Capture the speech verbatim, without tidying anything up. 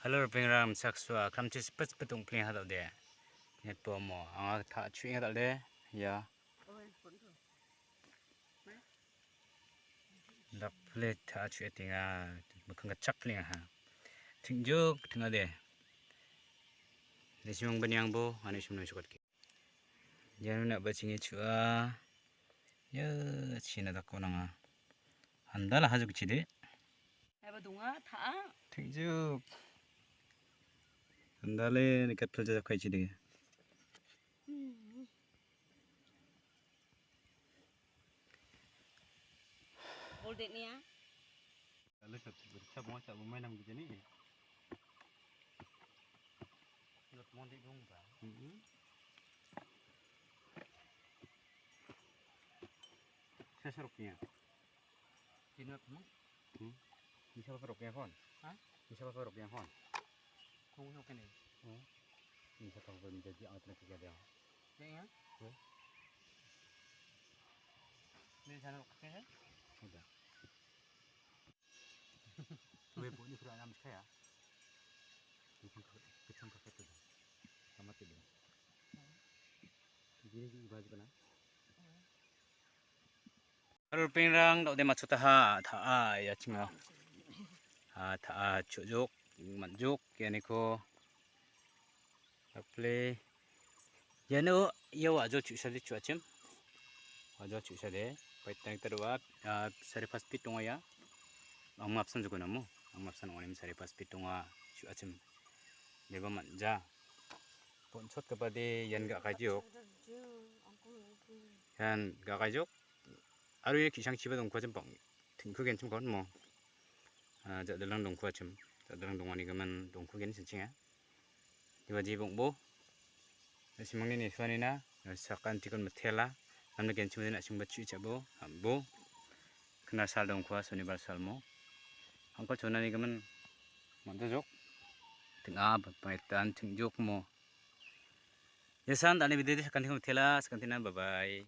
Hello, ripengrang, rimchaksoa, kramchi sipet sipet ong·plenga dal·de. Net bomo, anga ta·, chu·enga dal·de. Ia. Dakple ta·, chu·etenga, mikkang gitchak plenga ha. Ting·juk, ting·ade. Nesimang beniangbo, ani simnoi sokatke. Iano na·bachenge chu·a. Ia china dako nanga. Andala hajuk chide. Eba donga, ta·a. Ting·juk. Andale nikat pelja jakai chide. Hmm. Bol de nia. Lalu sab sab bercha bonga sab bumai nam gijani. Lot mon de bung ba. Hmm. Saya sarok nia. Tinot mo? Hmm. Bisa apa rok yang hon? Ha? Bisa apa rok yang hon? Kung sok ni. Hmm. Bisa apa menjadi alat nak kerja dia. Dia ya? Hmm. Ni sana rok ke? Udah. Gue bu ni kurang enam sekali ya. Kecam kakek tu. Sama tu dia. Jadi baju kena. Ripengrang, dal·de matchotaha, ta·a, ia chinga. Ah, ta·a, chu·juk, man·juk, ianiko. Dakple. Iano, ia wa·ajo chu·sade chu·achim. Wa·ajo chu·sade. Paitangtariwa, ah, sari pas pit donga ia. Ang mapsan jugo namo. Ang mapsan ong·anim sari pas pit donga chu·achim. Deba man·ja. Bon·chotgipade ian ga·kaijok. Ian ga·kaijok. Aro ia ki·sangchiba dongkuachim bang-, ting·kugenchim kon mo. Ah, ja·dilrang dongkuachim. Ja·dilrang dongani gimin dongkugen sinchenga. Dibaji bong·bo. Simangni nesuanina, sakantikon mitela. Namna genchimode na·singba chu·ichabo, am·bo. Kna sal dongkua, sonibar salmo. Angkol chonani gimin man·jajok. Ting·a, bapaitan ting·jokmo. Iasan dal·e bidede sakantikon mitela, sakantina, bye bye.